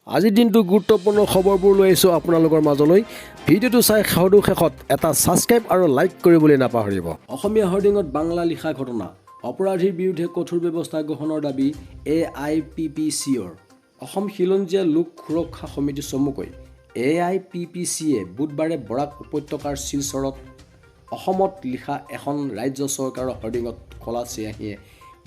আজিৰ দিনটো গুৰুত্বপূৰ্ণ খবৰবোৰ লৈ আহিছোঁ আপোনালোকৰ মাজলৈ। ভিডিঅ'টো চাই সদৌ শেষত এটা ছাবস্ক্ৰাইব আৰু লাইক কৰিবলৈ নাপাহৰিব। অসমীয়া হৰ্ডিঙত বাংলা লিখা ঘটনা, অপৰাধীৰ বিৰুদ্ধে কঠোৰ ব্যৱস্থা গ্ৰহণৰ দাবী এআইপিপিচিৰ। অসম খিলঞ্জীয়া লোক সুৰক্ষা সমিতি চমুকৈ এআইপিপিচিয়ে বুধবাৰে বৰাক উপত্যকাৰ শিলচৰত অসমত লিখা এখন ৰাজ্য চৰকাৰৰ হৰ্ডিঙত ক'লা চিয়াঁহীয়ে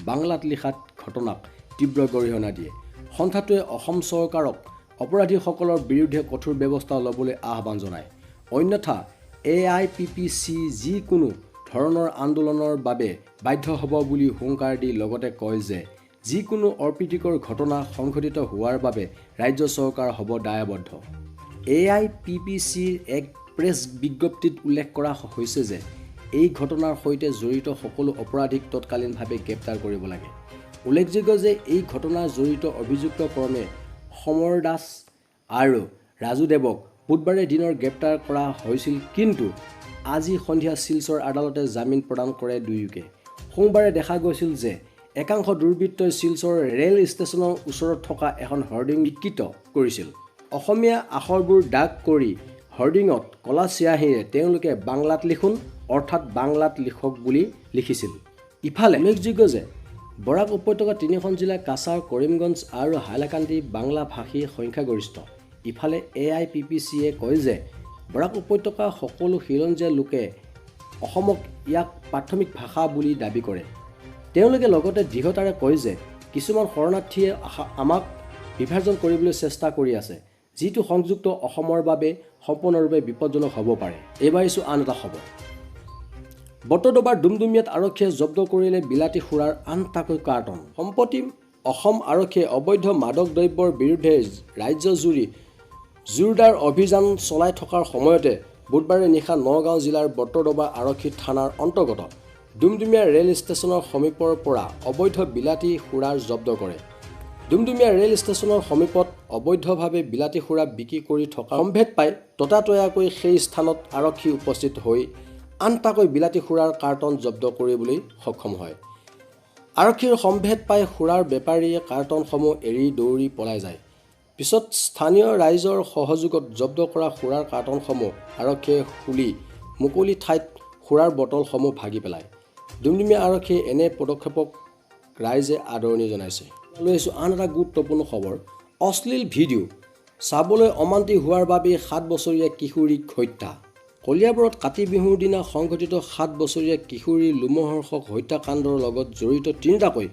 বাংলাত লিখা ঘটনাক তীব্ৰ গৰিহণা দিয়ে। সন্থাটোৱে অসম চৰকাৰক অপৰাধীসকলৰ বিৰুদ্ধে কঠোৰ ব্যৱস্থা ল'বলৈ আহ্বান জনায়। অন্যথা এআইপিপিচি যিকোনো ধৰণৰ আন্দোলনৰ বাবে বাধ্য হ'ব বুলি হুংকাৰ দি লগতে কয় যে যিকোনো অপ্ৰীতিকৰ ঘটনা সংঘটিত হোৱাৰ বাবে ৰাজ্য চৰকাৰ হ'ব দায়বদ্ধ। এআইপিপিচিৰ এক প্ৰেছ বিজ্ঞপ্তিত উল্লেখ কৰা হৈছে যে এই ঘটনাৰ সৈতে জড়িত সকলো অপৰাধীক তৎকালীনভাৱে গ্ৰেপ্তাৰ কৰিব লাগে। উল্লেখযোগ্য যে এই ঘটনাৰ জড়িত অভিযুক্ত ক্ৰমে সমৰ দাস আৰু ৰাজু দেৱক বুধবাৰে দিনৰ গ্ৰেপ্তাৰ কৰা হৈছিল, কিন্তু আজি সন্ধিয়া শিলচৰ আদালতে জামিন প্ৰদান কৰে দুয়োকে। সোমবাৰে দেখা গৈছিল যে একাংশ দুৰ্বৃত্তই শিলচৰ ৰেল ষ্টেচনৰ ওচৰত থকা এখন হৰ্ডিং বিকৃত কৰিছিল। অসমীয়া আখৰবোৰ দাগ কৰি হৰ্ডিঙত ক'লা চিয়াঁহীৰে তেওঁলোকে বাংলাত লিখোন, অৰ্থাৎ বাংলাত লিখক বুলি লিখিছিল। ইফালে উল্লেখযোগ্য যে বৰাক উপত্যকাৰ তিনিখন জিলা কাছাৰ, কৰিমগঞ্জ আৰু হাইলাকান্দি বাংলা ভাষী সংখ্যাগৰিষ্ঠ। ইফালে এআইপিপিচিয়ে কয় যে বৰাক উপত্যকাৰ সকলো খিলঞ্জীয়া লোকে অসমক ইয়াক প্ৰাথমিক ভাষা বুলি দাবী কৰে। তেওঁলোকে লগতে দৃঢ়তাৰে কয় যে কিছুমান শৰণাৰ্থীয়ে আমাক বিভাজন কৰিবলৈ চেষ্টা কৰি আছে, যিটো সংযুক্ত অসমৰ বাবে সম্পূৰ্ণৰূপে বিপদজনক হ'ব পাৰে। এইবাৰ আহিছোঁ আন এটা খবৰ। বটদ্ৰৱাৰ ডুমডুমীয়াত আৰক্ষীয়ে জব্দ কৰিলে বিলাতী সুৰাৰ 8টাকৈ কাৰ্টন। সম্প্ৰতি অসম আৰক্ষীয়ে অবৈধ মাদক দ্ৰব্যৰ বিৰুদ্ধে ৰাজ্যজুৰি জোৰদাৰ অভিযান চলাই থকাৰ সময়তে বুধবাৰে নিশা নগাঁও জিলাৰ বটদ্ৰৱা আৰক্ষী থানাৰ অন্তৰ্গত ডুমডুমীয়া ৰেল ষ্টেচনৰ সমীপৰ পৰা অবৈধ বিলাতী সুৰাৰ জব্দ কৰে। ডুমডুমীয়া ৰেল ষ্টেচনৰ সমীপত অবৈধভাৱে বিলাতী সুৰা বিক্ৰী কৰি থকা সম্ভেদ পাই ততাতৈয়াকৈ সেই স্থানত আৰক্ষী উপস্থিত হৈ 8টাকৈ বিলাতী সুৰাৰ কাৰ্টন জব্দ কৰিবলৈ সক্ষম হয়। আৰক্ষীৰ সম্ভেদ পাই সুৰাৰ বেপাৰীয়ে কাৰ্টনসমূহ এৰি দৌৰি পলাই যায়। পিছত স্থানীয় ৰাইজৰ সহযোগত জব্দ কৰা সুৰাৰ কাৰ্টনসমূহ আৰক্ষীয়ে খুলি মুকলি ঠাইত সুৰাৰ বটলসমূহ ভাগি পেলায়। ডুমডুমীয়া আৰক্ষীয়ে এনে পদক্ষেপক ৰাইজে আদৰণি জনাইছে। লৈ আহিছোঁ আন এটা গুৰুত্বপূৰ্ণ খবৰ। অশ্লীল ভিডিঅ' চাবলৈ অমান্তি হোৱাৰ বাবেই 7 বছৰীয়া কিশোৰীক হত্যা। কলিয়াবৰত কাতি বিহুৰ দিনা সংঘটিত 7 বছৰীয়া কিশোৰীৰ লোমহৰ্ষক হত্যাকাণ্ডৰ লগত জড়িত 3টাকৈ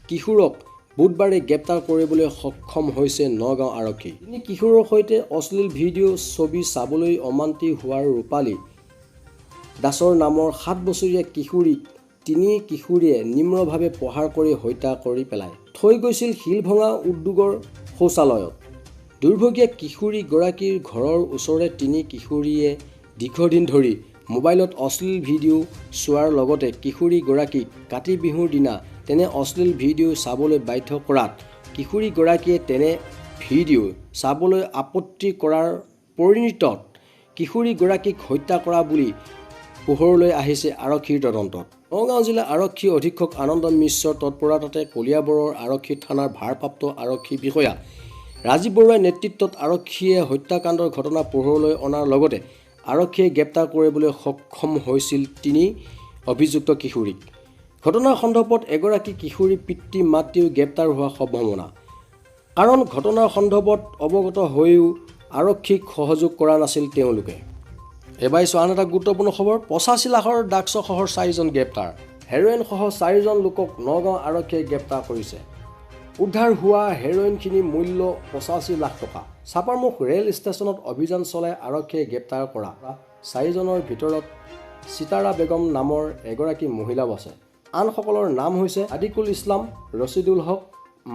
কিশোৰক বুধবাৰে গ্ৰেপ্তাৰ কৰিবলৈ সক্ষম হৈছে নগাঁও আৰক্ষী। তিনি কিশোৰৰ সৈতে অশ্লীল ভিডিঅ' ছবি চাবলৈ অমান্তি হোৱাৰ ৰূপালী দাসৰ নামৰ 7 বছৰীয়া কিশোৰীক তিনি কিশোৰীয়ে নিম্নভাৱে প্ৰহাৰ কৰি হত্যা কৰি পেলায় থৈ গৈছিল শিলভঙা উদ্যোগৰ শৌচালয়ত। দুৰ্ভগীয়া কিশোৰীগৰাকীৰ ঘৰৰ ওচৰৰে তিনি কিশোৰীয়ে দীৰ্ঘদিন ধৰি মোবাইলত অশ্লীল ভিডিঅ' চোৱাৰ লগতে কিশোৰীগৰাকীক কাতি বিহুৰ দিনা তেনে অশ্লীল ভিডিঅ' চাবলৈ বাধ্য কৰাত কিশোৰীগৰাকীয়ে তেনে ভিডিঅ' চাবলৈ আপত্তি কৰাৰ পৰিণতিত কিশোৰীগৰাকীক হত্যা কৰা বুলি পোহৰলৈ আহিছে আৰক্ষীৰ তদন্তত। নগাঁও জিলা আৰক্ষী অধীক্ষক আনন্দ মিশ্ৰৰ তৎপৰতাতে কলিয়াবৰৰ আৰক্ষী থানাৰ ভাৰপ্ৰাপ্ত আৰক্ষী বিষয়া ৰাজীৱ বৰুৱাৰ নেতৃত্বত আৰক্ষীয়ে হত্যাকাণ্ডৰ ঘটনা পোহৰলৈ অনাৰ লগতে আৰক্ষীয়ে গ্ৰেপ্তাৰ কৰিবলৈ সক্ষম হৈছিল তিনি অভিযুক্ত কিশোৰীক। ঘটনাৰ সন্দৰ্ভত এগৰাকী কিশোৰীৰ পিতৃ মাতৃও গ্ৰেপ্তাৰ হোৱাৰ সম্ভাৱনা, কাৰণ ঘটনাৰ সন্দৰ্ভত অৱগত হৈও আৰক্ষীক সহযোগ কৰা নাছিল তেওঁলোকে। এইবাৰ আন এটা গুৰুত্বপূৰ্ণ খবৰ। 85 লাখৰ ড্ৰাগছসহ 4জন গ্ৰেপ্তাৰ। হেৰ'ইনসহ 4জন লোকক নগাঁও আৰক্ষীয়ে গ্ৰেপ্তাৰ কৰিছে। উদ্ধাৰ হোৱা হেৰ'ইনখিনিৰ মূল্য 85 লাখ টকা। চাপাৰমুখ ৰেল ষ্টেচনত অভিযান চলাই আৰক্ষীয়ে গ্ৰেপ্তাৰ কৰা 4জনৰ ভিতৰত চিতাৰা বেগম নামৰ এগৰাকী মহিলাও আছে। আনসকলৰ নাম হৈছে আদিকুল ইছলাম, ৰচিদুল হক,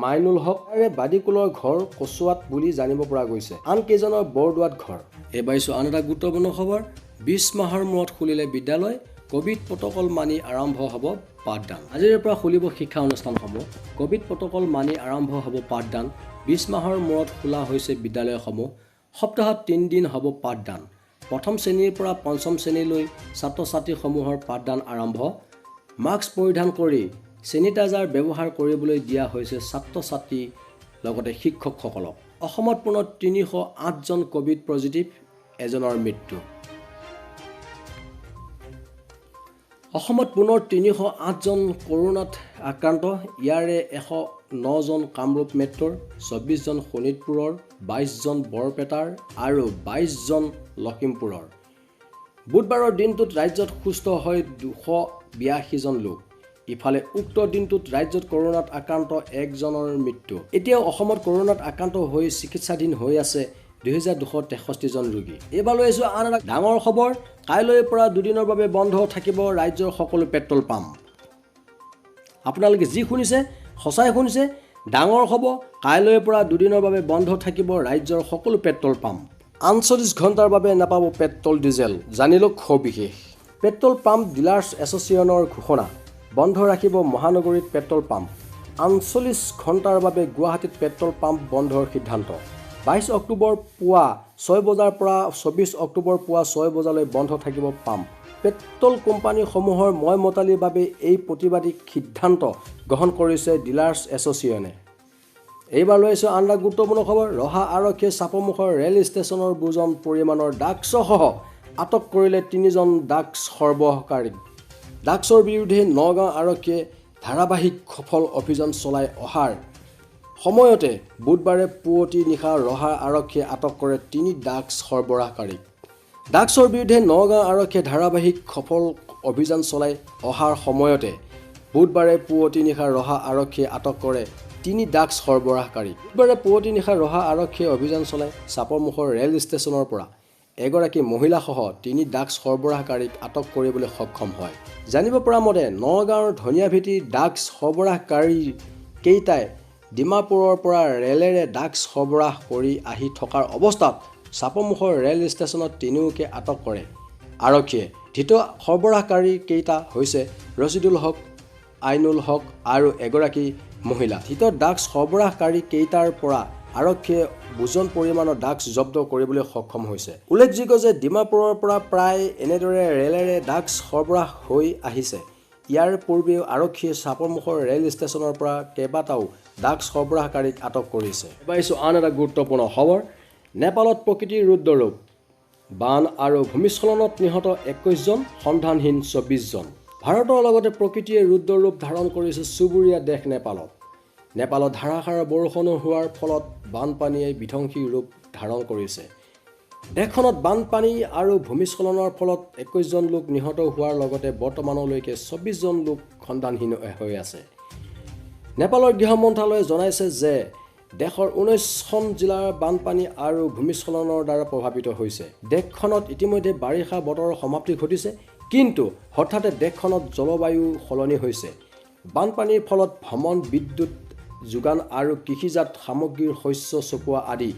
মাইনুল হক। ইয়াৰে বাদিকুলৰ ঘৰ কচুৱাত বুলি জানিব পৰা গৈছে। আন কেইজনৰ বৰদোৱাত ঘৰ। এইবাৰ আন এটা গুৰুত্বপূৰ্ণ খবৰ। 20 মাহৰ মূৰত খুলিলে বিদ্যালয়, ক'ভিড প্ৰট'কল মানি আৰম্ভ হ'ব পাঠদান। আজিৰে পৰা খুলিব শিক্ষা অনুষ্ঠানসমূহ। ক'ভিড প্ৰট'কল মানি আৰম্ভ হ'ব পাঠদান। 20 মাহৰ মূৰত খোলা হৈছে বিদ্যালয়সমূহ। সপ্তাহত 3 দিন হ'ব পাঠদান। প্ৰথম শ্ৰেণীৰ পৰা পঞ্চম শ্ৰেণীলৈ ছাত্ৰ ছাত্ৰীসমূহৰ পাঠদান আৰম্ভ। মাস্ক পৰিধান কৰি চেনিটাইজাৰ ব্যৱহাৰ কৰিবলৈ দিয়া হৈছে ছাত্ৰ ছাত্ৰী লগতে শিক্ষকসকলক। অসমত পুনৰ 308জন ক'ভিড পজিটিভ, এজনৰ মৃত্যু। অসমত পুনৰ 308জন কৰোনাত আক্ৰান্ত। ইয়াৰে 109জন কামৰূপ মেট্ৰ'ৰ, 24জন শোণিতপুৰৰ, 22জন বৰপেটাৰ আৰু 22জন লখিমপুৰৰ। বুধবাৰৰ দিনটোত ৰাজ্যত সুস্থ হয় 282জন লোক। ইফালে উক্ত দিনটোত ৰাজ্যত কৰোনাত আক্ৰান্ত একজনৰ মৃত্যু। এতিয়াও অসমত কৰোনাত আক্ৰান্ত হৈ চিকিৎসাধীন হৈ আছে 2263জন ৰোগী। এইবাৰ লৈ আহিছোঁ আন এটা ডাঙৰ খবৰ। কাইলৈৰ পৰা দুদিনৰ বাবে বন্ধ থাকিব ৰাজ্যৰ সকলো পেট্ৰল পাম্প। আপোনালোকে যি শুনিছে সঁচাই শুনিছে, ডাঙৰ খবৰ। কাইলৈৰ পৰা দুদিনৰ বাবে বন্ধ থাকিব ৰাজ্যৰ সকলো পেট্ৰল পাম্প। 48 ঘণ্টাৰ বাবে নাপাব পেট্ৰল ডিজেল, জানি লওক সবিশেষ। পেট্ৰল পাম্প ডিলাৰ্ছ এছ'চিয়েশ্যনৰ ঘোষণা, বন্ধ ৰাখিব মহানগৰীত পেট্ৰল পাম্প। 48 ঘণ্টাৰ বাবে গুৱাহাটীত পেট্ৰল পাম্প বন্ধৰ সিদ্ধান্ত। 22 অক্টোবৰ পুৱা 6 বজাৰ পৰা 24 অক্টোবৰ পুৱা 6 বজালৈ বন্ধ থাকিব পাম্প। পেট্ৰল কোম্পানীসমূহৰ ময়মতালিৰ বাবে এই প্ৰতিবাদী সিদ্ধান্ত গ্ৰহণ কৰিছে ডিলাৰ্ছ এছ'চিয়েশ্যনে। এইবাৰ লৈ আহিছোঁ আন এটা গুৰুত্বপূৰ্ণ খবৰ। ৰহা আৰক্ষীয়ে চাপৰমুখৰ ৰেল ষ্টেচনৰ বুজন পৰিমাণৰ ড্ৰাগছসহ আটক কৰিলে 3জন ড্ৰাগছ সৰবৰাহকাৰীক। ড্ৰাগছৰ বিৰুদ্ধে নগাঁও আৰক্ষীয়ে ধাৰাবাহিক সফল অভিযান চলাই অহাৰ সময়তে বুধবাৰে পুৱতি নিশা ৰহা আৰক্ষীয়ে আটক কৰে 3 ড্ৰাগছ সৰবৰাহকাৰীক। ড্ৰাগছৰ বিৰুদ্ধে নগাঁও আৰক্ষীয়ে ধাৰাবাহিক সফল অভিযান চলাই অহাৰ সময়তে বুধবাৰে পুৱতি নিশা ৰহা আৰক্ষীয়ে আটক কৰে 3 ড্ৰাগছ সৰবৰাহকাৰীক। বুধবাৰে পুৱতি নিশা ৰহা আৰক্ষীয়ে অভিযান চলাই চাপৰমুখৰ ৰেল ষ্টেচনৰ পৰা এগৰাকী মহিলাসহ 3 ড্ৰাগছ সৰবৰাহকাৰীক আটক কৰিবলৈ সক্ষম হয়। জানিব পৰা মতে নগাঁৱৰ ধনিয়াভেটিৰ ড্ৰাগছ সৰবৰাহকাৰী কেইটাই ডিমাপুৰৰ পৰা ৰেলেৰে ড্ৰাগছ সৰবৰাহ কৰি আহি থকাৰ অৱস্থাত চাপৰমুখৰ ৰেল ষ্টেচনত তিনিওকে আটক কৰে আৰক্ষীয়ে। ধৃত সৰবৰাহকাৰী কেইটা হৈছে ৰচিদুল হক, আইনুল হক আৰু এগৰাকী মহিলা। ধৃত ড্ৰাগছ সৰবৰাহকাৰী কেইটাৰ পৰা আৰক্ষীয়ে বুজন পৰিমাণৰ ড্ৰাগছ জব্দ কৰিবলৈ সক্ষম হৈছে। উল্লেখযোগ্য যে ডিমাপুৰৰ পৰা প্ৰায় এনেদৰে ৰেলেৰে ড্ৰাগছ সৰবৰাহ হৈ আহিছে। ইয়াৰ পূৰ্বেও আৰক্ষীয়ে চাপৰমুখৰ ৰেল ষ্টেচনৰ পৰা কেইবাটাও ড্ৰাগছ সৰবৰাহকাৰীক আটক কৰিছে। এইবাৰ আহিছোঁ আন এটা গুৰুত্বপূৰ্ণ খবৰ। নেপালত প্ৰকৃতিৰ ৰুদ্ৰৰূপ, বান আৰু ভূমিস্খলনত নিহত 21জন, সন্ধানহীন 24জন। ভাৰতৰ লগতে প্ৰকৃতিয়ে ৰুদ্ৰৰূপ ধাৰণ কৰিছে চুবুৰীয়া দেশ নেপালত। নেপালত ধাৰাসাৰ বৰষুণ হোৱাৰ ফলত বানপানীয়ে বিধ্বংসী ৰূপ ধাৰণ কৰিছে। দেশখনত বানপানী আৰু ভূমিস্খলনৰ ফলত 21জন লোক নিহত হোৱাৰ লগতে বৰ্তমানলৈকে 24জন লোক সন্ধানহীন হৈ আছে। নেপালৰ গৃহ মন্ত্ৰালয়ে জনাইছে যে দেশৰ 19খন জিলাৰ বানপানী আৰু ভূমিস্খলনৰ দ্বাৰা প্ৰভাৱিত হৈছে। দেশখনত ইতিমধ্যে বাৰিষা বতৰৰ সমাপ্তি ঘটিছে, কিন্তু হঠাতে দেশখনত জলবায়ু সলনি হৈছে। বানপানীৰ ফলত ভ্ৰমণ, বিদ্যুৎ যোগান আৰু কৃষিজাত সামগ্ৰীৰ শস্য চপোৱা আদি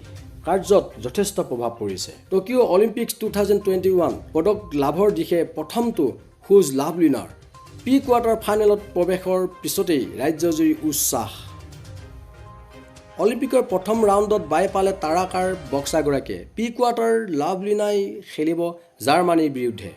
কাৰ্যত যথেষ্ট প্ৰভাৱ পৰিছে। টকিঅ' অলিম্পিক্স 2021 পদক লাভৰ দিশে প্ৰথমটো খোজ লাভলীনাৰ। প্ৰি কোৱাৰ্টাৰ ফাইনেলত প্ৰৱেশৰ পিছতেই ৰাজ্যজুৰি উচ্ছ্বাস। অলিম্পিকৰ প্ৰথম ৰাউণ্ডত বাই পালে তাৰকাৰ বক্সাৰগৰাকীয়ে। প্ৰি কোৱাৰ্টাৰ লাভলীনাই খেলিব জাৰ্মানীৰ বিৰুদ্ধে।